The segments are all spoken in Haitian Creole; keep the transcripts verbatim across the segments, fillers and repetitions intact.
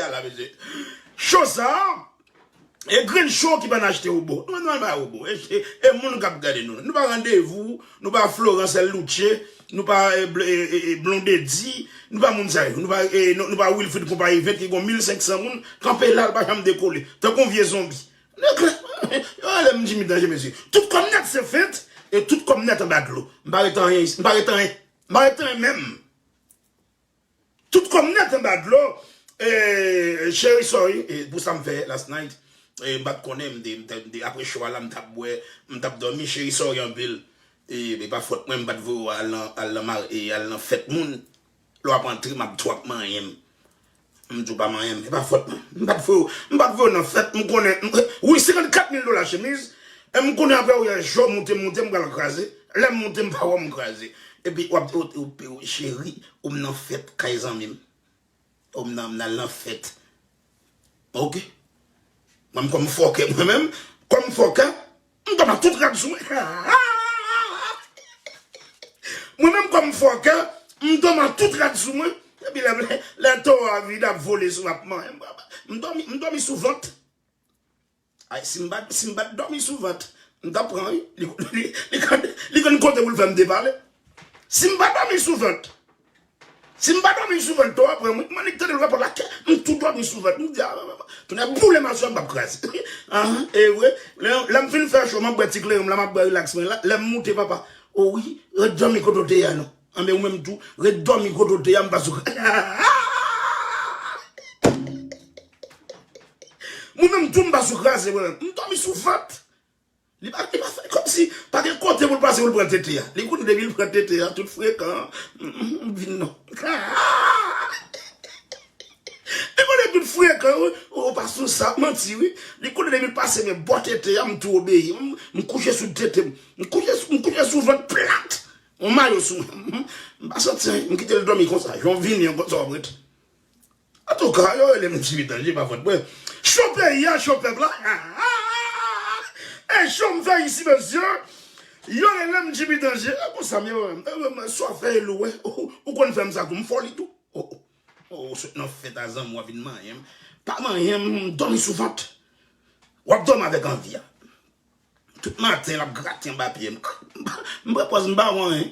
Ala mesye. Cho sa, e grenn cho ki pa n achte obo. Nou pa bay obo. E, e, e moun k ap gade nou. Nou pa Randevou, nou pa Florence L. Louche, nou pa e, Bl- e, e, e, Blondedy, nou pa moun sa yo. Nou pa, e, nou, nou pa Wilfrid Konpayi Vent ki gon mil senk san moun kanpe la, l pa janm dekole. Tankou yon vye zonbi. Nou klè. Yo rele m Jimmy Danje mesye. Tout kòm nèt se fent, e tout kòm nèt anba dlo. M pa ret anyen, m pa ret anyen. M pa ret anyen menm. Tout kòm nèt anba dlo. E, cheri, sorry, e, pou sa m fè last night. E, m pa t konnen, m te, m te, m te, apre show a la, m t ap bwè, m t ap dòmi, cheri, sorry anpil. E, e pa fòt mwen, m pa t voye w al nan, al nan mar-, e, al nan fèt moun. Lè w ap antre, m ap di w ap manyen m. M di w pa manyen m, e pa fòt mwen. M pa t voye w, m pa t voye w nan fèt, m konnen, m, wi, senkannkat mil dola chemiz, e m konnen apre w yè jou moute, moute, m pral kraze. Lè m moute, m pa wè m kraze. Epi w ap, w, w, w, cheri, ou m nan fèt kay zanmi m. Ou m nan, m nan nan fèt. Ok. Mwen, m kòm fòkè, mwen menm, kòm fòkè, m tòm a tout rad sou mwen. Mwen menm, kòm fòkè, m tòm a tout rad sou mwen. Epi lè, lè, lè towo a vin ap vole sou m ap manyen, m, m dòmi, m dòmi sou vant. Ay, si m pa, si m pa t dòmi sou vant, m t ap pran, wi. Li, li, li, li konn, li konn kote pou l fè m depale. Si m pa dòmi sou vant, si m pa dòmi sou vant, towo a pran mwen, m annik tande l rapò lakè, m tou dòmi sou vant. M di, a, tounen boule m aswè, m p ap kraze. Ahan, e vre, lè, lè m fin fè cho, m ap bwè ti kleren m la, m ap bwè relax mwen la, lè m moute, papa, o wi, ret dòmi kote w te ye a non. Anben ou menm tou, ret dòmi kote w te ye a, m pa sou. Mwen menm tou, m pa sou kraze, mwen menm. M dòmi sou vant. Li pa, li pa fè kòmsi pa gen kote pou l pase pou l pran tete a. Li konnen depi l pran tete a, tout frekan, m, m, m vin non. Li konnen tout frekan, wi. Ou pa sou sa, manti, wi. Li konnen depi l pase men bò tete a, m tou obeyi. M, m kouche sou tete m. M kouche, m kouche sou vant plat. On mayo sou mwen. M, m pa santi anyen. M kite l dòmi konsa. Jan w vini an konsa w ap ret. Antouka, yo rele m Jimmy Danje, pa fòt mwen. Cho peyi a, cho pèp la. E cho m fè isi, mesye. Yo rele m Jimmy Danje. E konsa m ye, mwen. E, mwen, mwen, sa w fè e lou, wi. Ou, ou konn fè m sa tou. M fò li tou. O, o. O, ou sot nan fèt a zanmi w, w ap vin manyen m. Pa manyen m, m dòmi sou vant. W ap dòmi avèk anvi a. Tout maten, l ap grate anba pye m. M, m pran pòz, m pa wè anyen.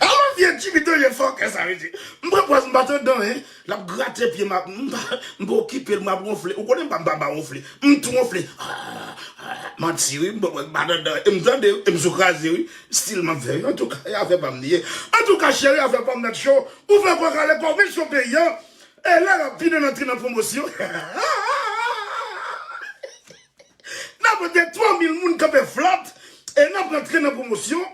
Alò, vye Jimmy Danje fòkè sa, mesye. M pran pòz, m pa tande anyen. L ap grate pye m, ap, m pa, m pa okipe l, m ap wonfle. Ou konnen m pa, m pa, m pa wonfle. M tou wonfle. Ah, ah, manti, wi, m pa, m pa tande anyen. E m tande, e m sou kraze, wi. Stil m ap fè, wi. Antouka, e afè pa m li ye. Antouka, cheri, afè pa m nèt cho. Ou fè kò kale kò, vin cho peyi a. E lè rapid, ann antre nan pwomosyon. N ap de twa mil moun kanpe flat, e n ap rantre nan pwomosyon.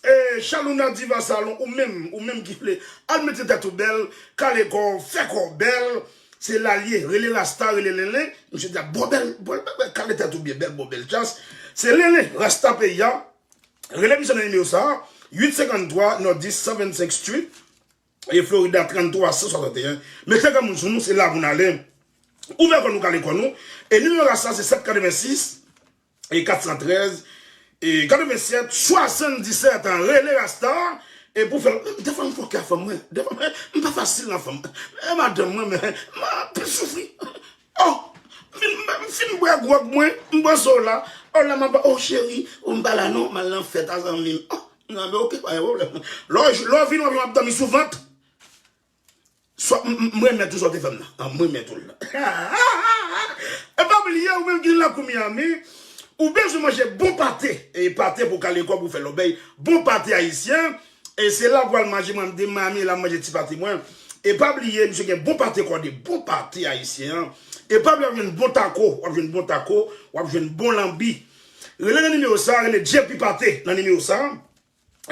E Chalouna Diva Salon, ou menm, ou menm ki vle al mete tèt ou bèl, kale kò w, fè kò w bèl, se la l ye, rele Rasta, rele Lenlen, misye di ap bò bèl, bò bèl, kale tèt ou byen bèl, bò bèl djas. Se Lenlen, Rasta peyi a. Rele misye nan nimewo sa a, uit senkanntwa Northeast san vennsenk Street, e Florida trannntwa san swasanteyen. Mete granmoun sou nou, se la pou n ale. Ouvè kò nou, kale kò nou. E nimewo Rasta se sèt katrevensis, e katsantrèz, e katrevennsèt, swasanndisèt an. Rele Rasta, e pou fè, defwa m fòkè a fanm mwen. Defwa m, m pa fasil nan fanm. E madanm mwen, men, m ap soufri. Oh! M fin, m fin bwè gwòg mwen, m panse w la. Oh la, m ap, oh cheri, ou m pa la non, m al nan fèt a zanmi m. Oh, nan men oke, pa gen pwoblèm. Lè w, lè w vin, w ap, w ap dòmi sou vant. Swa, m, m, m remèt ou sa w te fè m nan. Ah, m remèt ou l la. E pa bliye, ou menm ki nan lakou Miami, ou bezwen manje bon pate. E pate pou kale kò, pou fè lòbèy. Bon pate ayisyen. E se la pou al manje, mwen, m de Miami, la m manje ti pate mwen. E pa bliye, misye gen bon pate kòde, bon pate ayisyen an. E pa bliye, w ap jwenn bon tako, w ap jwenn bon tako, w ap jwenn bon lanbi. Rele nan nimewo sa, rele J P Pate nan nimewo sa.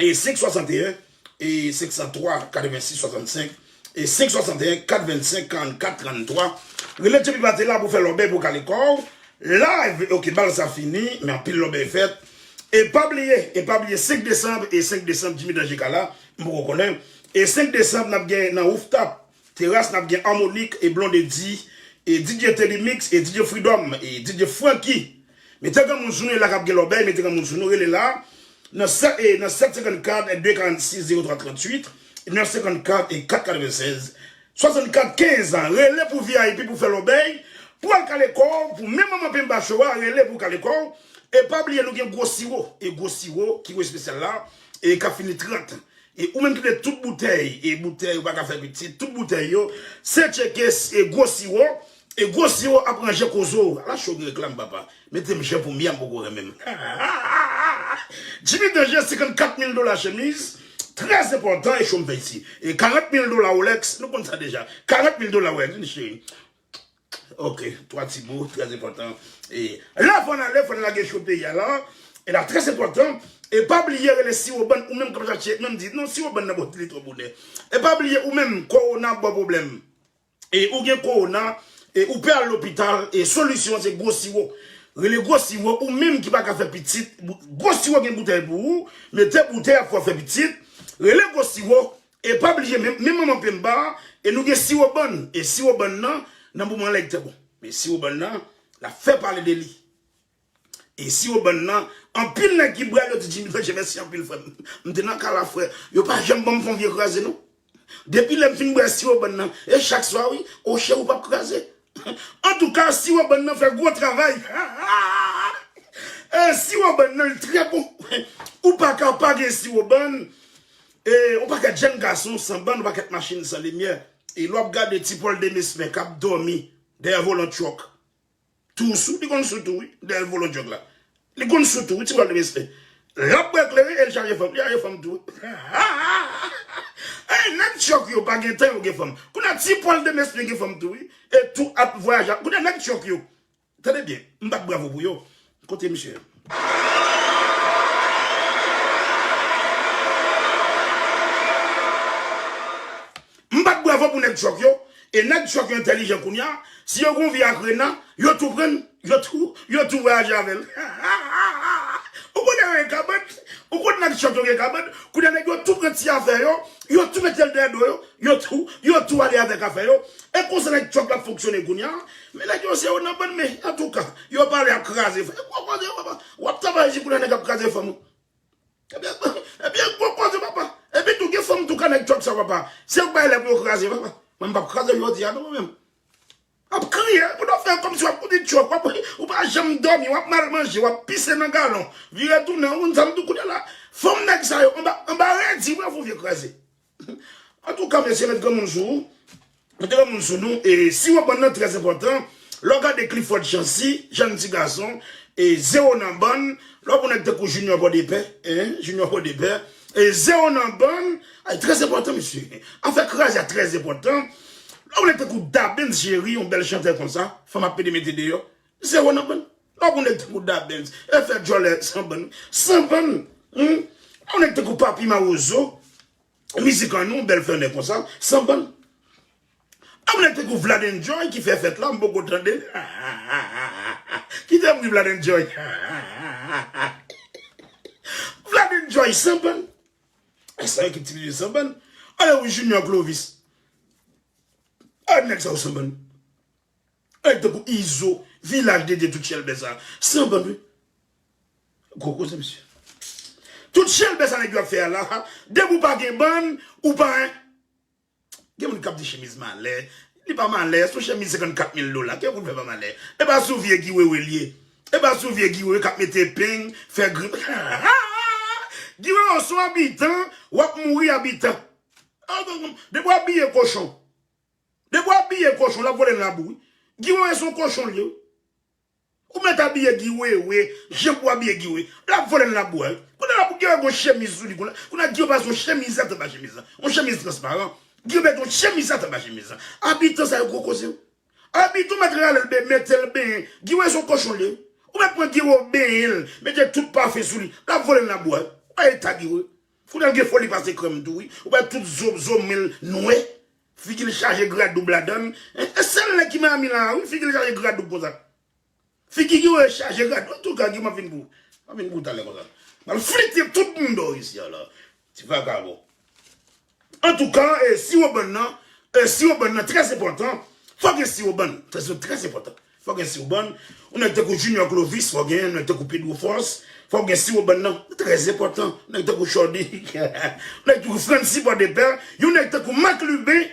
E senk swasanteyen, e senk san twa, katrevensis swasannsenk, e senk swasanteyen, kat vennsenk, karannkat, tranntwa. Rele J P Pate la pou fè lòbèy pou kale kò w. Live, ok, bal sa fini, men anpil lòbèy fèt. E pa bliye, e pa bliye, senk desanm, e senk desanm, Jimmy Danje ka la, m poko konnen. E senk desanm, n ap gen nan Rooftop Terrace, n ap gen Harmonik, e Blondedy, e D J Teddy Mix, e D J Freedom, e D J Franky. Mete granmoun sou nou, e la k ap gen lòbèy, mete granmoun sou nou, rele la. Nan sèt, e nan sèt senkannkat, de karannsis, zewo twa trantuit, e nèf senkannkat, e kat katrevennsèz. Swasannkat kenz an, rele pou V I P pou fè lòbèy, pou al kale kò w, pou men manman penba cho a, rele pou kale kò w. E pa bliye nou gen gwo siwo, e gwo siwo ki espesyal la, e ka fini trant. E ou menm ki te tout boutèy, e boutèy ou pa ka fè pitit, tout boutèy yo, se tcheke e gwo siwo, e gwo siwo ap ranje koze w. Ala cho gen reklam papa. Mete m jan pou m ye a m poko renmen m. Jimmy Danger, senkannkat mil dola chemiz, trè enpòtan e cho m fè isi. E karant mil dola Rolex, nou konn sa deja. Karant mil dola Rolex, wi cheri. Ok, twa ti mo, trè enpòtan. E la fò n ale, fò n lage cho peyi a la. E la, trè enpòtan. E pa bliye rele siwo bann, ou menm k ap chache, menm di, non, siwo bann nan bon, li twò bonè. E pa bliye, ou menm, kowona ap ba w pwoblèm. E ou gen kowona, e ou pè al lopital, e solisyon an se gwo siwo. Rele gwo siwo, ou menm ki pa ka fè pitit, gwo siwo gen boutèy pou ou, mete boutèy ap fè w fè pitit, rele gwo siwo, e pa bliye, men, men manman penba, e nou gen siwo bann, e siwo bann nan, nan moman an lè li te bon. Men siwo bann nan, l ap fè pale de li. E siwo bann nan, anpil nèg ki bwè l yo di Jimmy Danger mèsi anpil frè m. M te nan ka la frè. Yo pa janm ban m fè yon vye kraze non. Depi lè m fin bwè siwo bann nan, e chak swa wi, o cheri ou p ap kraze. Antouka, siwo bann nan fè gwo travay. E siwo bann nan li trè bon. Ou pa ka pa gen siwo bann. E yon pakèt jèn gason san bann, yon pakèt machin san limyè. E lè w ap gade ti Pòl Demespen k ap dòmi dèyè volan truck. Tou sou, li konn sou tou wi, dèyè volan truck la. Li konn sou tou wi, ti pral de respè. L ap bwè kleren e l chaje fanm, li chaje fanm tou wi. Ey, nèg truck yo pa gen tan yo gen fanm. Kounye a ti pral de respè gen fanm tou wi. E tou ap vwayaje. Kounye a nèg truck yo. Tande byen, m bat bravo pou yo. Kote misye? M bat bravo pou nèg truck yo. E nèg truck yo entèlijan kounye a. Si yo gon vi ak Rena, yo tou pran l, yo tou, yo tou vwayaje avè l. Ou konnen yo gen kabann? Ou konn nèg truck yo gen kabann? Kounye a nèg yo tou pran ti afè yo, yo tou mete l dèyè do yo, yo tou, yo tou ale avèk afè yo. E konsa nèg truck la fonksyone kounye a. Men nèg yo se yo nan bann men, antouka, yo pale ap kraze fanm. E gwo koze papa, w ap travay jis kounye a nèg ap kraze fanm ou. Ebyen, ebyen, gwo koze papa. Epi tou gen fanm tou ka nèg truck sa papa. Se yo k bay lè pou yo kraze papa. Mwen m p ap kraze jodi a non mwen menm. W ap kriye, pou w fè kòmsi w ap kouri truck, w ap, ou pa janm dòmi, w ap mal manje, w ap pise nan galon. Vire tounen, ou konn sa m di w kounye a la. Fanm nèg sa yo, anba, anba redi, bravo vye kraze. Antouka, mesye, met granmoun sou ou. Met granmoun sou nou. E siwo bann nan trè enpòtan. Lè w gade Clifford Chancy, jèn ti gason, e zewo nan bann. Lè w pran nèg tankou Junior Pòdepè, en, Junior Pòdepè, e zewo nan bann. Ay, trè enpòtan, mesye. Afè kraze a trè enpòtan. Lè w pran nèg tankou Dabens Jerry, yon bèl chantè konsa, fanm ap pede mete deyò. Zewo nan bann. Lè w pran nèg tankou Dabens, e fè djòlè san bann. San bann. Hmm? Lè w pran nèg tankou Papi Mawozo, mizik an nou, bèl flannè konsa, san bann. Ap nèg tankou Vlad Enjoy ki fè fèt la, m poko tande l. Kite m ri Vlad Enjoy. Vlad Enjoy, san bann. E sa ekip ti mesye san bann. Ale wi Junior Clovis. Ale nèg sa yo san bann. Nèg tankou Izo, Vilaj de Dye, tout chèlbè sa. San bann wi. Gwo koze, mesye. Tout chèlbè sa nèg yo ap fè a la, depi w pa gen bann, ou pa en. Gen moun k ap di chemiz malè. Li pa malè, se yon chemiz senkannkat mil dola. Gen moun fè pa malè. E pa sou vye Guy Wewe l ye. E pa sou vye Guy Wewe k ap mete peng, fè gri. Guy Wewe se yon abitan, w ap mouri abitan. Depi w abiye kochon. Depi w abiye kochon, l ap vole nan labou wi. Guy Wewe se yon kochon l ye wi. Ou mèt abiye Guy Wewe, jan pou w abiye Guy Wewe. L ap vole nan labou a wi. Kounye a la pou Guy Wewe gon chemiz sou li. Kounye a, kounye a Guy Wewe pa se yon chemiz ata anba chemiz la. Yon chemiz transparan. Guy Wewe mèt yon chemiz ata anba chemiz la. Abitan sa yo gwo koze wi. Abitan mèt rale l be, mete l benyen. Guy Wewe se yon kochon l ye wi. Ou mèt pran Guy Wewe benyen l, mete tout pafen sou li. L ap vole nan labou a wi. Ou wè eta Guy Wewe. Kounye a l gen foli pase krèm tou wi. Ou wè tout zo, zo men l nwè. Figi l chaje gradoub ladan l. E, e sèl nèg ki Miami la wi, figi l chaje gradoub konsa. Figi Guy Wewe chaje gradoub. Antouka, Guy, m ap vin pou ou. M ap vin pou ou talè konsa. M al flite tout moun dòw isi a la. Ti vagabon. Antouka, e siwo bann nan, e siwo bann nan trè enpòtan. Fò gen siwo bann. Trè, trè enpòtan. Fò gen siwo bann. Yon nèg tankou Junior Clovis, fò gen, yon nèg tankou Pedro Force, fò gen siwo bann nan. Trè enpòtan. Yon nèg tankou Chòdi. Yon nèg tankou Francy Pòdepè, yon nèg tankou Marc Lubin.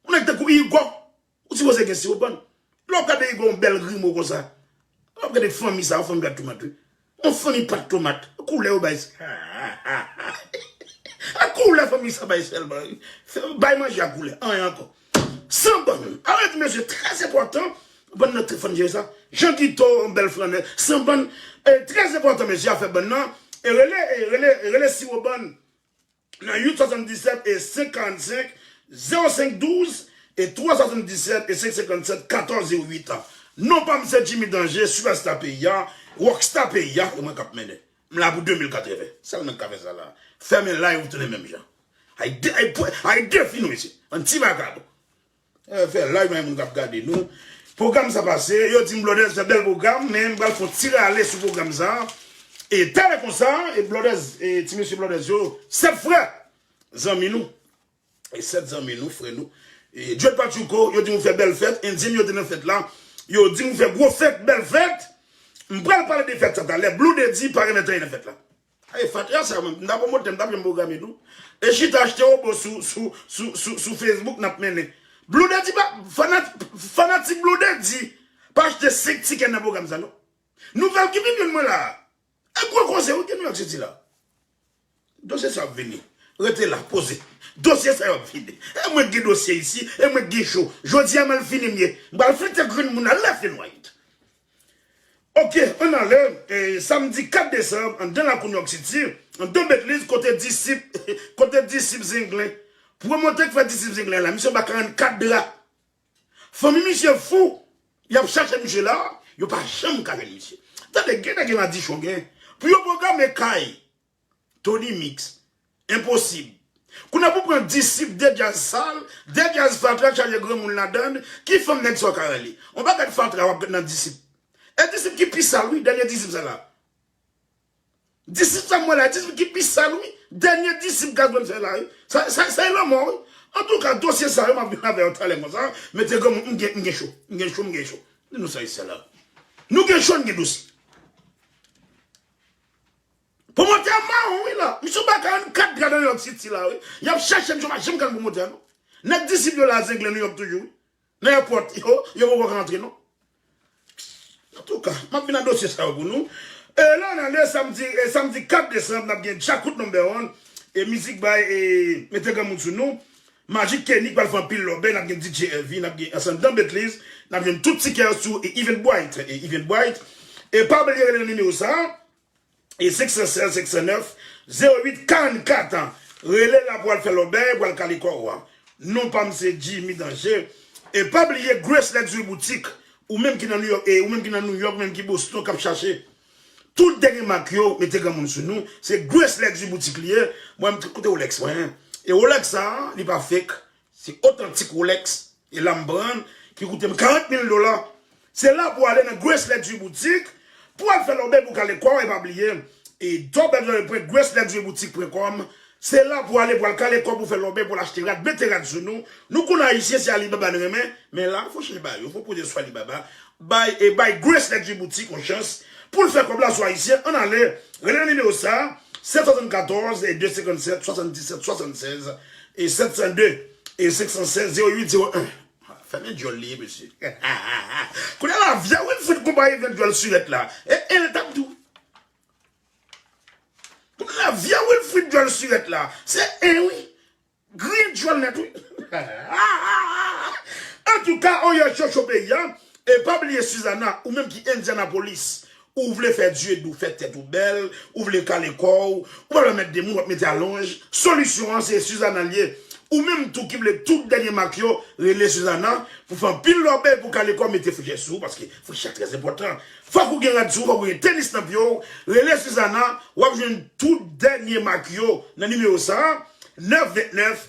Yon nèg tankou Igo, ou sipoze gen siwo bann. Lè w ap gade Igo, yon bèl grimo konsa. Lè w ap gade fanmi sa, yon fanmi pat tomat, wi. Yon fanmi pat tomat. Koulè yo bay. A koulè fanmi sa bay sèlman, wi. Fè, bay manje a koulè. Anyen ankò. San bann. Alò, di mesye, trè enpòtan. Bann nan te fann jere sa. Jan Guito, yon bèl flannè. San bann. E, trè enpòtan, mesye, afè bann nan. E rele, e rele, e rele siwo bann nan uit swasanndisèt e senk karannsenk, zewo senk douz e twa swasanndisèt e senk senkannsèt katòz zewo uit. Non pa m se Jimmy Danger, sipèsta peyi a, rockstar peyi a, e mwen k ap mennen. M la pou de mil katreven. Sèl mwen k ka fè sa la. Fèmen live tounen menm jan. Ay de, ay pwe-, ay defi nou, mesye. Bann ti vakabon. E, fè live nan moun k ap gade nou. Pwogram sa pase, yo di m Blòdèz fè bèl pwogram, men m pral fè yon ti rale sou pwogram sa. E talè konsa, e Blòdèz, e ti mesye Blòdèz yo, sèt frè, zanmi nou. E sèt zanmi nou, frè nou. E Djòd Patchouko, yo di m ou fè bèl fèt, endyen m yo te nan fèt la. Yo di m ou fè gwo fèt, bèl fèt. M pral pale de fèt sa talè. Blue Daddy pa renmen tan nan fèt la. Ay, fatra sa, mwen, m ta pwomotè, m ta janm pwograme tou. E chita achte wobo sou, sou, sou, sou, sou Facebook, n ap mennen. Blue Daddy pa, fanat-, fanatik Blue Daddy pa achte senk tikè nan pwogram sa, non. Nouvèl ki vin jwenn mwen la. E gwo koze, wi, ki New York City la. Dosye sa ap vini. Rete la, poze. Dosye sa yo ap vini. E mwen ki gen dosye isi, e mwen ki gen cho. Jodi a, malfini m ye. M pral flite grenn moun nan left and right. Ok, ann ale, e, samdi kat desanm, anndan lakou New York City, anndan Betliz, kote disip, kote disip Zenglen. Pwomotè k fè disip Zenglen la, misye anba karannkat dra. Fanmi misye fou, y ap chache misye la, yo pa janm ka jwenn misye. Tande, gen nèg yo madichon gen, pou yo pwograme kay Tony Mix. Enposib. Kounye a pou pran disip de djaz sal, de djaz fatra chaje granmoun ladann, ki fanm nèg sa w ka rele? On pa gad fatra w ap gad nan disip. E disip ki pi sal, wi, dènye disip sa la. Disip sa m wè la, disip ki pi sal, wi. Dènye disip Gazzman fè la, wi. Sa, sa, sa e lanmò, wi. Antouka, dosye sa yo, m ap vin avè yo talè konsa. Mete granmoun, m gen, m gen cho. M gen cho, m gen cho. Di nou sa isi la. Nou gen cho, n gen dosye. Pwomotè a mawon, wi, la. Misye anba karannkat dra nan New York City la, wi. Y ap chache misye, pa janm ka jwenn pwomotè a, non. Nèg disip yo la, Zenglen New York toujou, wi. Nan èpòt, yo, yo poko ka antre, non. Antouka, m ap vin ak dosye sa yo pou nou. E, la, nan le samdi, e, samdi kat desanm, n ap gen Djakout Number One, e, mizik bay, e, mete granmoun sou nou. Magic Kenny k pral fè anpil lòbèy, n ap gen D J Heavy, n ap gen ansanm dan Betliz, n ap jwenn tout tikè yo sou, e, Eventbrite, e, Eventbrite. E pa bliye rele nan nimewo sa a, e senk san sèz, senk san nèf, zewo uit karannkat. Rele la pou al fè lòbèy, pou al kale kò w a. Non pa m se Jimmy Danger. E pa bliye Grace Luxury Boutique, ou menm ki nan New York, e ou menm ki nan New York, ou menm ki Boston, k ap chache tout dènye mak yo, mete granmoun sou nou. Se Grace Luxury Boutique li ye. Mwen, m koute Rolex mwen. E Rolex sa, li pa fake. Se otantik Rolex. E la m pran, ki koute m karant mil dola. Se la pou ale nan Grace Luxury Boutique, pou al fè lòbèy pou kale kò w, e pa bliye, e w w w pwen grace luxury boutique pwen com. Se la pou ale, pou al kale kò w, pou fè lòbèy, pou al achte rad, mete rad sou nou. Nou konn Ayisyen, se Alibaba n renmen, men la, fò chanje ba yo, fò poze sou Alibaba. Bay, e bay Grace Luxury Boutique yon chans pou l fè kòb la sou Ayisyen. Ann ale, rele nan nimewo sa, sèt swasann katòz e de senkann sèt, swasann disèt, swasann sèz, e sèt san de, e senk san sèz, zewo uit zewo en. Fèmen djòl li ye, mesye. Kounye a la, Vya Wilfrid konpayi vin djòl sirèt la. E, e, l t ap di w. Kounye a la, Vya Wilfrid djòl sirèt la. Se en, wi. Griyen djòl nèt, wi. Antouka, on yè chocho peyi a. E pa bliye Suzana, ou menm ki Indianapolis. Ou vle fè dye di w fè tèt ou bèl, ou vle kale kò w, ou pa vle mèt de moun, w ap mete alonj. Solisyon an se Suzana l ye. Ou menm tou ki vle tout dènye mak yo, rele Suzana pou fè anpil lòbèy pou kale kò, mete frechè sou ou, paske frechè trè enpòtan. Fòk ou gen rad sou ou, fòk ou gen tenis nan pye w. Rele Suzana, w ap jwenn tout dènye mak yo nan nimewo sa a, nèf vennèf,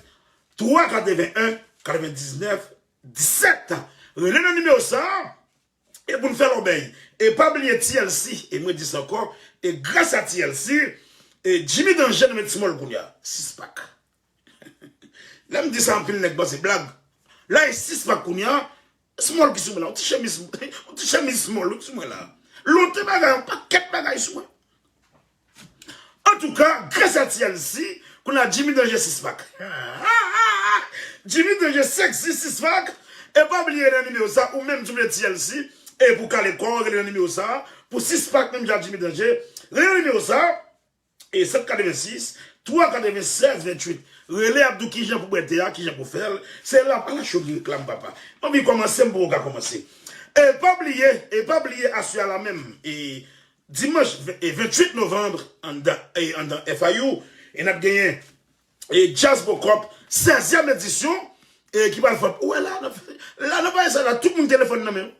twa katreven en, katrevendiznèf, disèt. Rele nan nimewo sa a. E pou n fè lòbèy. E pa bliye T L C, e mwen di sa ankò, e gras a T L C, e Jimmy Danger nan men Small kounye a. Sis pak. Lè m di sa, anpil nèg panse blag. La, e sis pak kounye a, Small ki sou mwen la. Yon ti chemiz, yon ti chemiz Small, wi, ki sou mwen la. Lontan bagay, yon pakèt bagay sou mwen. Antouka, gras a T L C, kounye a Jimmy Danger sis pak. Jimmy Danje, sexy, six pack. E pa bliye nan nimewo sa, ou menm, si w vle T L C, e pou kale kò w, rele nan nimewo sa. Pou six pack, menm jan Jimmy Danje, rele nan nimewo sa. E sèt katrevensis, twa katrevennsèz venntuit. Rele ap di w kijan pou bwè te a, kijan pou fè l. Se la, pa lage yo gen reklam, papa. M anvi kòmanse, m poko ka kòmanse. E pa bliye, e pa bliye, aswè a la menm, e dimanch, e venntuit novanm, anndan, e anndan F I U, e n ap genyen, e Jazz Bokòp, sèzyèm edisyon, e ki pral fèt. Ou wè la, nan, la, nan bagay sa la, tout moun telefòn nan men yo.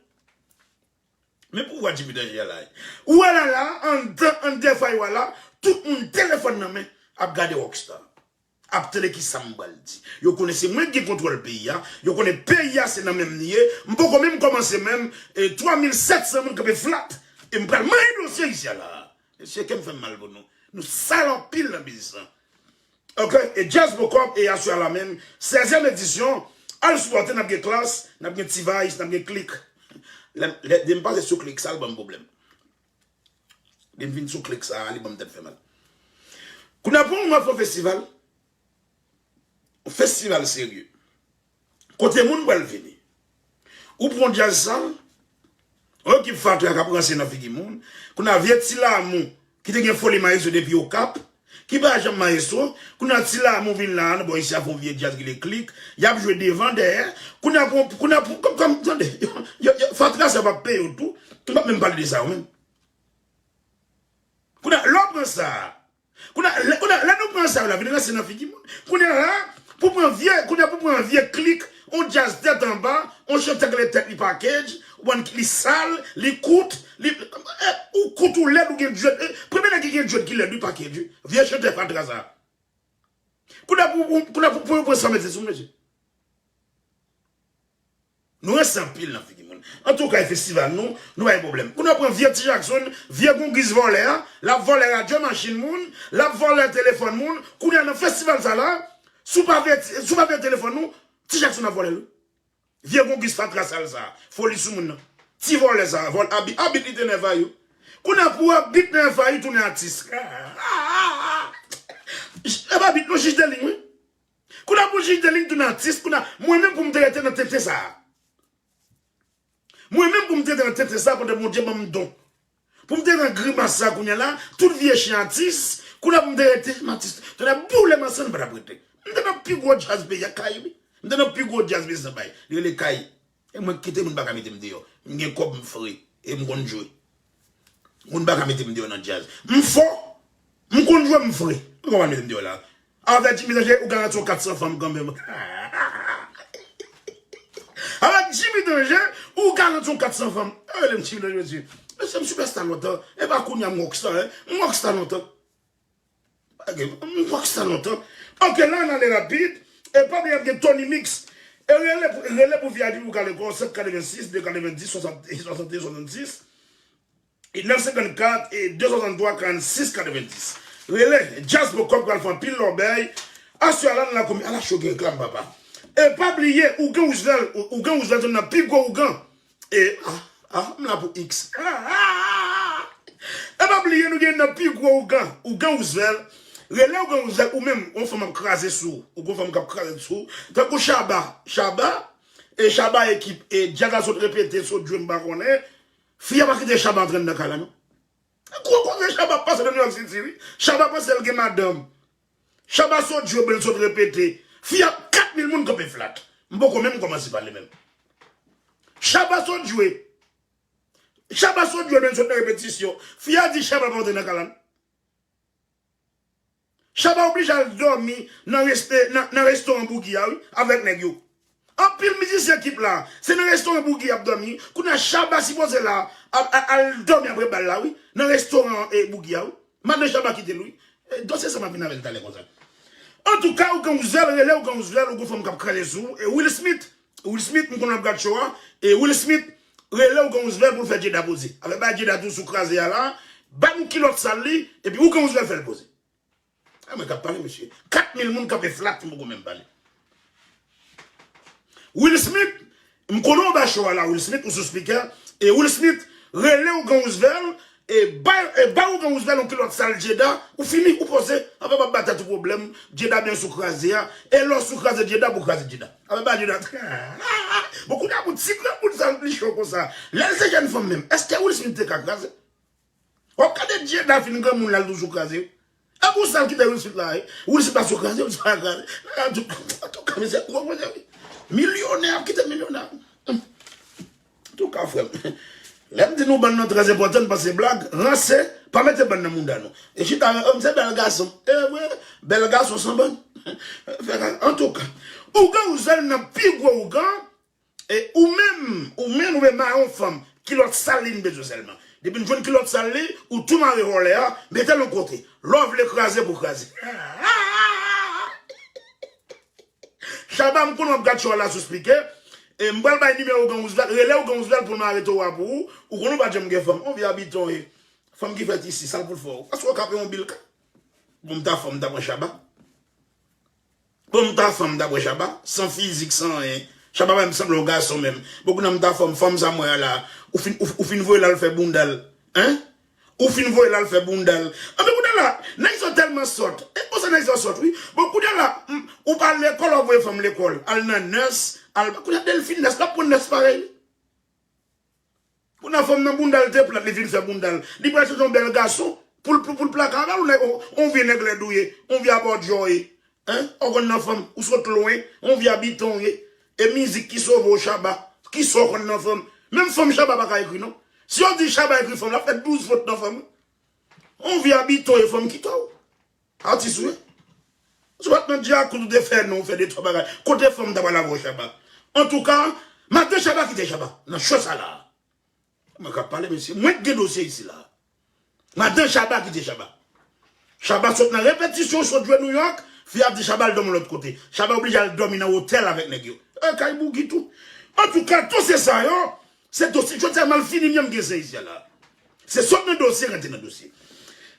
Men pouvwa Jimmy Danje a la. Ou wè la la, anndan, anndan F I U a la, tout moun telefòn nan men, ap gade Rockstar. Ap tande kisa m pral di. Yo konnen se mwen ki gen kontwòl peyi a. Yo konnen peyi a se nan men m li ye. M poko menm kòmanse menm. E twa mil sèt san moun kanpe flat. E m pral manyen dosye isi a la. Mesye, kè m fè m mal pou nou. Nou sal anpil nan biznis lan. Ok, e Jazz Bokòp, e aswè a la menm, sèzyèm edisyon, al sipòte, n ap gen Klass, n ap gen T-Vice, n ap gen Click. Lè, lè, lè m pase sou Click sa, l ban m pwoblèm. Lè m vin sou Click sa, li ban m tèt fè mal. Kounye a pou mwen fè yon festival, yon festival serye. Kote moun pral vini. Ou pran djaz sal, yon ekip fatra k ap ranse nan figi moun. Kounye a vye Ti Lamou, ki te gen foli mayestwo depi Okap, ki pa janm mayestwo. Kounye a Ti Lamou vin la, nan bò isi a fè yon vye djaz ki rele Click. Y ap jwe devan, dèyè. Kounye a pou, kounye a pou, kòm, kòm, tande, yo, yo, yo, fatra sa p ap peye yo tou. Nou p ap menm pale de sa yo menm. Kounye a, lè w pran sa, kounye a, lè, kounye a, lè nou pran sa yo la, vin ranse nan figi moun. Kounye a la, pou pran vye, kounye a pou pran vye Click, on djaz tèt anba, on chantè k rele tèt li package, ou konprann, li sal, li kout, li, eh, ou kout, ou lèd, ou gen dread, eh, premye nèg ki gen dread ki lèd, wi, package, wi. Vye chantè fatra sa. Kounye a pou, pou, kounye a pou, pou yo pran sa mete sou mesye. Nou ranse anpil nan figi moun. Antouka, e festival nou, nou pa gen pwoblèm. Kounye a pran vye Ti Jackson, vye Gongiz vòlè a, l ap vòlè radyo machin moun, l ap vòlè telefòn moun. Kounye a nan festival sa la, si w pa veye, si w pa veye telefòn nou, Ti Jackson ap vòlè l wi. Vye Gongiz fatra sal sa, foli sou moun nan. Ti vòlè sa, vòl abit, abit li te nan F I U. Kounye a pou abit nan F I U tounen atis. E pa abit non, jij de liy wi. Kounye a pou jij de liy tounen atis, kounye a, mwen menm pou m te rete nan tenten sa. Mwen menm pou m te rete nan tenten sa pandan Bondye ban m don. Pou m te nan grimas sa kounye a la, tout vye chen atis, kounye a pou m te rete m atis. Tande boule masann pa t ap rete. M te nan pi gwo djaz peyi a Kay wi. M te nan pi gwo djaz peyi a bay. Li rele Kay. E mwen kite moun pa ka mete m deyò. M gen kòb m fre. E m konn jwe. Moun pa ka mete m deyò nan djaz. M fò. M konn jwe m fre. Ou konprann mete m deyò la. Avèk Jimmy Danje, ou garanti yon kat san fanm kanmenm. Avèk Jimmy Danje, ou garanti yon kat san fanm. Yo rele m Jimmy Danje, mesye. Mesye, m sipèsta lontan. E pa kounye a m rockstar, en. M rockstar lontan. Ok, m rockstar lontan. Ok, la n ale rapid. E pa bliye ap gen Tony Mix. E rele, rele pou V I P pou kale kò, sèt katrevensis, de katrevendis, swasannde, swasannde, swasannsis. E nèf senkannkat, e de swasanntwa, karannsis, katrevendis. Rele, Jazz Bokòp pral fè anpil lòbèy. Aswè a la, n la komi, ala cho gen reklam, papa. E pa bliye, Ougan Roosevelt, Ou-, Ougan Roosevelt, youn nan pi gwo ougan. E, ah, ah, m la pou X. Ah, ah, ah. E pa bliye, nou gen nan pi gwo ougan, Ougan Roosevelt. Rele Ougan Roosevelt, ou menm, yon fanm ap kraze sou ou. Ou gon fanm k ap kraze sou ou. Tankou Shabba. Shabba, e Shabba ekip, e djaz la sot repete, sot jwe, m pa konnen. Fi a pa kite Shabba antre anndan kay la, non. Gwo koze Shabba ap pase nan New York City, wi. Shabba panse l gen madanm. Shabba sot jwe, bèl sot repete. Fi a kat mil moun kanpe flat. M poko menm kòmanse pale menm. Shabba sot jwe. Shabba sot jwe, bèl sot nan repetisyon. Fi a di Shabba pa antre nan kay la, non. Shabba oblije al dòmi nan reste-, nan, nan restoran Boogie a, wi, avèk nèg yo. Anpil mizisyen ekip la, se nan restoran Boogie y ap dòmi. Kounye a Shabba sipoze la, a, a, al dòmi apre bal la, wi, nan restoran, e, Boogie a, wi. Madan Shabba kite l, wi. E, dosye sa m ap vin avè l talè konsa. Antouka, Ougan Roosevelt, rele Ougan Roosevelt, ou gon fanm k ap kraze sou ou. E Will Smith, Will Smith, m konn w ap gad show a. E Will Smith, rele Ougan Roosevelt pou l fè Jada poze. Avè bay Jada tou sou kraze a la. Ba nou kilòt sal li, epi Ougan Roosevelt fè l poze. A mwen k ap pale, mesye. Kat mil moun kanpe flat, m poko menm pale. Will Smith, m konnen w ba show a la, Will Smith, ou sou speaker. E Will Smith, rele Ougan Roosevelt, E bay, e bay ougan Roosevelt yon kilòt sal Djeda, ou fini, ou poze. Anfen, pa ba tèt ou pwoblèm. Djeda byen sou kraze a. E lè w sou kraze Djeda, pou kraze Djeda. Anfen, ba Djeda. Bon, kounye a, pou ti granmoun sa l pli cho konsa. Lè l se jèn fanm menm, èske Will Smith te ka kraze? W ap gade Djeda fin granmoun la, l toujou kraze. E pou sa l kite Will Smith la, wi. Will Smith pa sou kraze, Will Smith pa kraze. Antouka, mezanmi, wi. Milyonè ap kite milyonè. Antouka, frè m. Lè m di nou bann nan trè enpòtan, m panse blag, ranse, pa mete bann nan mouda nou. E chita, m se bèl gason. E vre, bèl gason san bann. Antouka, ougan Roosevelt nan pi gwo ougan, e ou menm, ou menm, ou menm mayon fanm, kilòt sal li n bezwen sèlman. Depi n jwenn kilòt sal li, ou tou mare vòlè a, mete l yon kote. Lè w vle kraze pou kraze. Shabba, m konnen w ap gad show a la sou spikè. E m pral bay nimewo ougan Roosevelt, rele ougan Roosevelt pou l mare towo a pou ou. Ou konnen w pa janm gen fanm. On vye abiton ye. Fanm ki fèt isi, sa l pou l fè w. Paske w ka peye yon bil ka. Bon, m ta fanm, m ta pran Shabba. Bon, m ta fanm, m ta pran Shabba. San fizik, san anyen. Shabba pa menm sanble yon gason menm. Bon, kounye a m ta fanm, fanm sa m wè a la. Ou fin, ou, ou fin voye l al fè bounda l. Hein? Ou fin voye l al fè bounda l. Anben kounye a la, nèg sa tèlman sòt. E konsa nèg sa sòt, wi. Bon, kounye a la, m, ou pa al lekòl, w ap voye fanm lekòl. Al nan nès, al, kounye a Delphine nès, l ap pran nès parèy li. Kounye a fanm nan bounda l te plat, li vin fè bounda l. Li pral chèche yon bèl gason, pou l, pou, pou l plake avè l, ou nèg, on, on vye nèg lèd ou ye, on vye abòdjè w ye. Hein? Ou konn nan fanm, ou sot lwen, on vye abitan w ye. E mizik ki sove w Shabba. Kisa w konn nan fanm? Menm fanm Shabba pa ka ekri non. Si yo di Shabba ekri fanm, l ap fè douz fot nan fanm. On vye abitan w ye, fanm kite w. Atis ou ye. Si w pa t nan djakout ou te fè non, ou fè de twa bagay. Kote fanm ta pral avè w Shabba? Antouka, madan Shabba kite Shabba nan cho sa la. Mwen k ap pale, mesye. Mwen k gen dosye isi la. Madan Shabba kite Shabba. Shabba sot nan repetisyon, sot jwe New York. Fi a di Shabba al dòmi lòt kote. Shabba oblije al dòmi nan otèl avèk nèg yo. E kay bougi tou. Antouka, dosye sa yo, se dosye, jodi a mal fini, m gen zen isi a la. Se sot nan dosye, rantre nan dosye.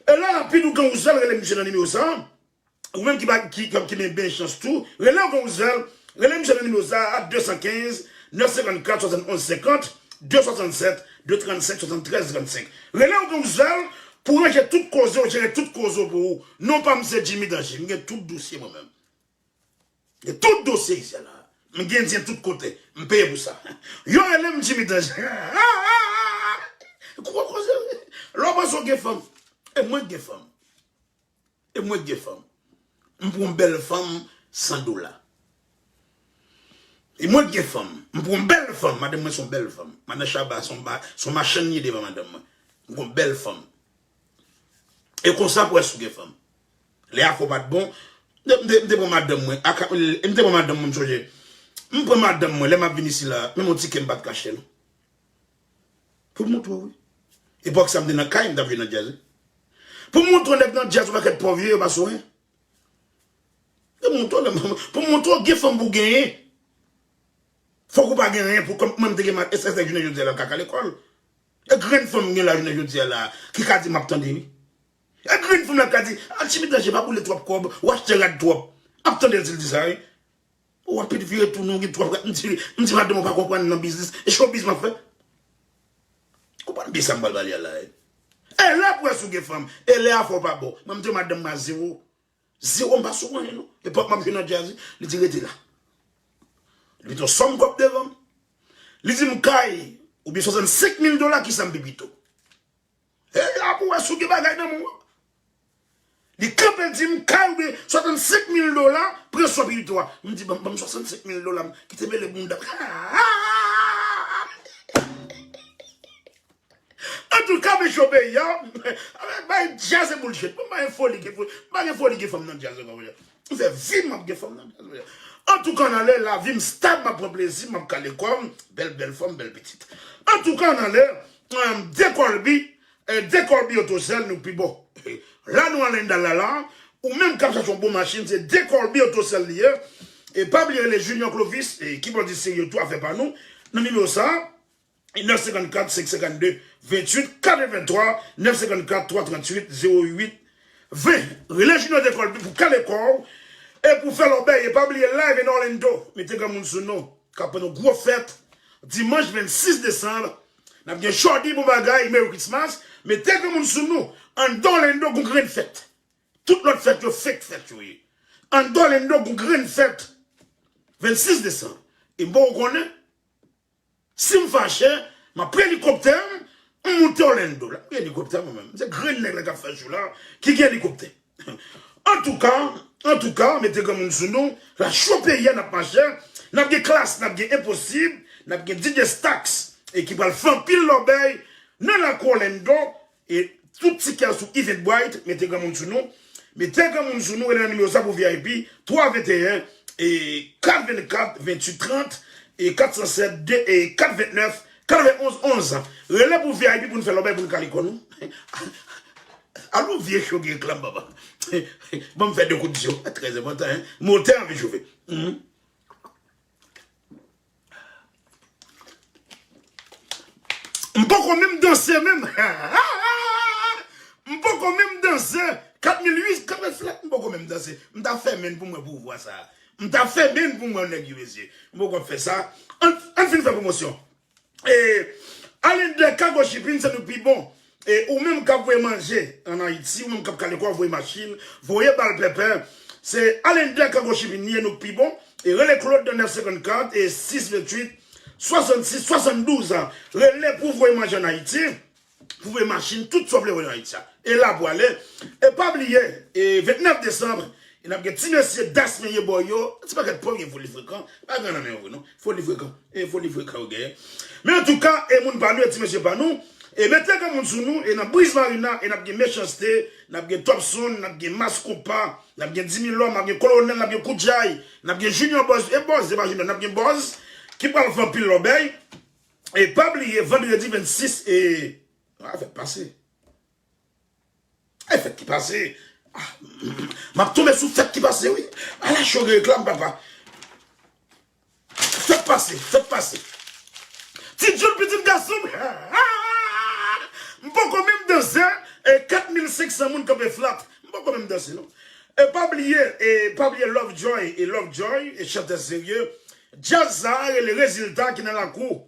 E la, rapid, ougan Roosevelt, rele misye nan nimewo sa. Ou menm ki pa, ki, ki, ki gen byen chans tou, rele ougan Roosevelt, rele misye nan nimewo sa a, de san kenz, nèf senkannkat, swasann onz senkant, de swasannsèt, de trannsenk, swasanntrèz, trannsenk. Rele ougan Roosevelt pou ranje tout koze w, jere tout koze w pou ou. Non pa m se Jimmy Danger, m gen tout dosye mwen menm. Gen tout dosye isi a la. M gen dyen tout kote, m peye pou sa. Yo rele m Jimmy Danger. Gwo koze, wi. Lè w panse w gen fanm, e mwen k gen fanm. E mwen k gen fanm. M pran yon bèl fanm san dola. E mwen k gen fanm. M pran yon bèl fanm. Madanm mwen se yon bèl fanm. Madan Shabba se yon ba, se yon machann li ye devan madanm mwen. M pran yon bèl fanm. E konsa pou wè si w gen fanm. Lè afè w pa t bon, m te, m te, m te pran madanm mwen. Aka, m te pran madanm mwen, m sonje. M pran madanm mwen, lè m ap vin isi la, menm yon tikè m pa t ka achte non. Pou m montre w, wi. Epòk sa m te nan kay, m t ap jwe nan djaz, wi. Pou m montre w nèg nan djaz, yon pakèt pòv yo, yo pa sou anyen. Pou m montre w, pou m montre w gen fanm pou w genyen. Fòk ou pa gen anyen pou kòm mwen m te gen ma, èske jounen jodi a la m ka ka lekòl? E grenn fanm m gen la jounen jodi a la ki ka di m ap tande wi. E grenn fanm la ka di, a Jimmy Danger pa boule twòp kòb, ou achte rad twòp. Ap tande l si l di sa wi. Ou ap vire tounen, ou gen twòp rad. M di, m di madanm ou pa konprann nan biznis, e showbiz m ap fè. Konprann byen sa m pral pale a la wi. E lè pou wè si w gen fanm, e lè afè w pa bon. Mwen m di madanm mwen a zewo. Zewo, m pa sou anyen non. Epòk m ap jwe nan djaz, li di rete la. Li mete yon sòm kòb devan m. Li di m kay, oubyen swasannsenk mil dola, kisa m pi pito. E la pou wè si w gen bagay nan men w. Li kanpe, l di m kay oubyen swasannsenk mil dola, pran sa w pi pito a. M di ban m, ban m swasannsenk mil dola, m kite mele bounda. Antouka, mesye, peyi a, bay djaz e bullshit. Mwen pa gen foli, gen foli, m pa gen foli, gen fanm nan djaz ankò, frè. M fè vi m ap gen fanm nan djaz, frè. Antouka, ann ale, lavi m stab, m ap pran plezi, m ap kale kò m, bèl, bèl fanm, bèl pitit. Antouka, ann ale, um, De Colby, eh, De Colby Autosèl, nou pi bon. La, nou ann Lendal la, la, ou menm k ap chache yon bon machin, se De Colby Autosèl li ye. E pa bliye rele Junior Clovis, e ki bon di serye tou, afè pa nou, nan nimewo sa a, nèf senkannkat, senk senkannde, venntuit katrevenntwa, nèf senkannkat, twa tranntuit, zewo uit, ven. Rele Junior De Colby pou kale kò w e pou fè lòbèy. E pa bliye Live in Orlando. Mete granmoun sou nou. K ap pran yon gwo fèt. Dimanch vennsis desanm. N ap gen Shorty bon bagay. Merry Christmas. Mete granmoun sou nou. Anndan Orlando gon grenn fèt. Tout lòt fèt yo fake fèt yo ye. Anndan Orlando gon grenn fèt vennsis desanm. E m poko konnen. Si m fache, m ap pran elikoptè m, m moute Orlando. La, m gen elikoptè mwen menm. Se grenn nèg la k ap fè jou la ki gen elikoptè. Antouka, antouka, mete granmoun sou nou. La cho peyi a n ap mache. N ap gen klas, n ap gen enposib, n ap gen D J Stax e ki pral fè anpil lòbèy nan lakou Orlando. E tout tikè sou Eventbrite, mete granmoun sou nou. Mete granmoun sou nou, rele nan nimewo sa pou V I P, twa venteyen, e kat vennkat, venntuit trant, e kat san sèt, de, e kat ventnèf, katrevenn onz onz. Rele pou V I P pou n fè lòbèy pou n kale kò nou. Alò vye cho gen reklam, papa. Ban m fè de kout zye. Trè enpòtan, en. Motè anvi chofé. Mhm. M poko menm danse menm. M poko menm danse. Kat mil uit, kat mil flat, m poko menm danse. M ta fèmen pou mwen pou vwa sa. M ta fèmen pou mwen nèg yo mesye. M poko fè sa. Ann, ann fin fè pwomosyon. E, Alender Cargo Shipping, se nou pi bon. E, ou menm k ap voye manje ann Ayiti, ou menm k ap kale kò, voye machin, voye bal pèpè. Se Alender Cargo Shipping, li ye nou k pi bon. E, rele Claude nan nèf senkannkat e sis venntuit swasannsis swasanndouz. Rele pou voye manje ann Ayiti, pou voye machin, tout sa w vle voye ann Ayiti a. E la pou ale. E pa bliye, e ventnèf desanm, e n ap gen ti mesye Das Menye Bò yo, ti pakèt pòv gen foli frekan. Pa gen nan men yo vre non. Foli frekan. E foli frekan yo genyen. Men antouka, e moun pa nou, e ti mesye pa nou, e mete granmoun sou nou, e nan Briz Marina, e n ap gen Mechanste, n ap gen Topson, n ap gen Mas Konpa, n ap gen Dimi Lòm, n ap gen Kolonèl, n ap gen Koudjay, n ap gen Junior Bòz, e Bòz, se pa Junior, n ap gen Bòz, ki pral fè anpil lòbèy. E pa bliye, vandredi vennsis, e, a, fèt pase. E fèt ki pase. Ah, m ap tonbe sou fèt ki pase, wi. Ala cho gen reklam, papa. Fèt pase, fèt pase. Ti Djoul, pitit gason m. M poko menm danse. E kat mil senk san moun kanpe flat. M poko menm danse, non. E pa bliye, e pa bliye Lovejoy, e Lovejoy, e chantè serye. Djaz sa a rele Rezilta ki nan lakou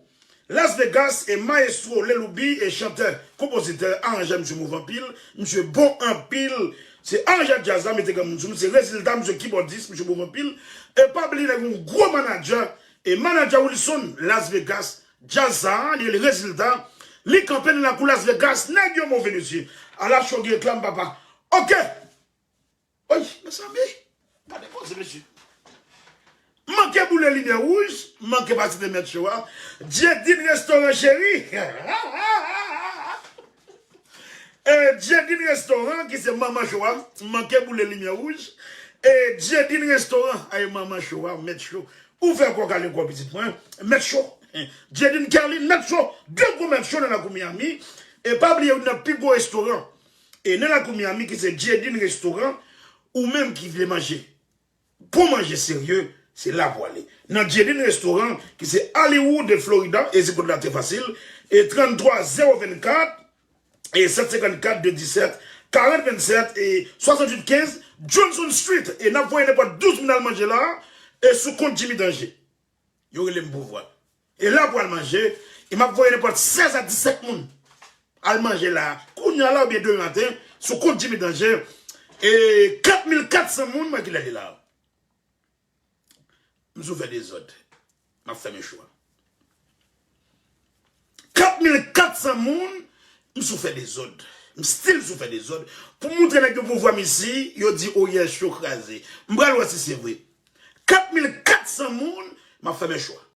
Las Vegas, e mayestwo Leloubi e chantè, konpozitè, aranjè, misye move anpil, misye bon anpil. Se aranjè djaz la, mete granmoun sou nou, se Rezilta, misye kibòdis, misye move anpil. E pa bliye nèg yon gwo manadjè, e manadjè Wilson Las Vegas, djaz sa a, li rele Rezilta, li kanpe nan lakou Las Vegas, nèg yo move mesye. Ala cho gen reklam, papa. Oke. Oy, mezanmi, gade koze mesye. M manke boule limyè wouj, m manke pati de mèt cho a. Djedin Restoran cheri. E Djedin Restoran ki se manman cho a, m manke boule limyè wouj. E Djedin Restoran, ay manman cho a, mèt cho. Ou fè kò kale kò pitit mwen, mèt cho. Djedin Kerlin, mèt cho. De gwo mèt cho nan lakou Miami. E pa bliye youn nan pi gwo restoran e nan lakou Miami ki se Djedin Restoran, ou menm ki vle manje bon manje serye, se la pou ale. Nan Djedin Restoran, ki se Hollywood e Florida, e zip kòd la trè fasil, e tranntwa zewo vennkat, e sèt senkannkat de disèt, karant vennsèt, e swasanntuit kenz, Johnson Street, e n ap voye nenpòt douz moun al manje la, e sou kont Jimmy Danger. Yo rele m pou vwa. E la pou al manje, e m ap voye nenpòt sèz a disèt moun al manje la, kounye a la oubyen demen maten, sou kont Jimmy Danger. E kat mil kat san moun, mwen ki lè li la. M sou fè dezòd. M ap fèmen cho a. Kat mil kat san moun, m sou fè dezòd. M still sou fè dezòd. Pou montre nèg yo pouvwa m isi, yo di, oh yeah, cho kraze. M pral wè si se vre. Kat mil kat san moun, m ap fèmen cho a.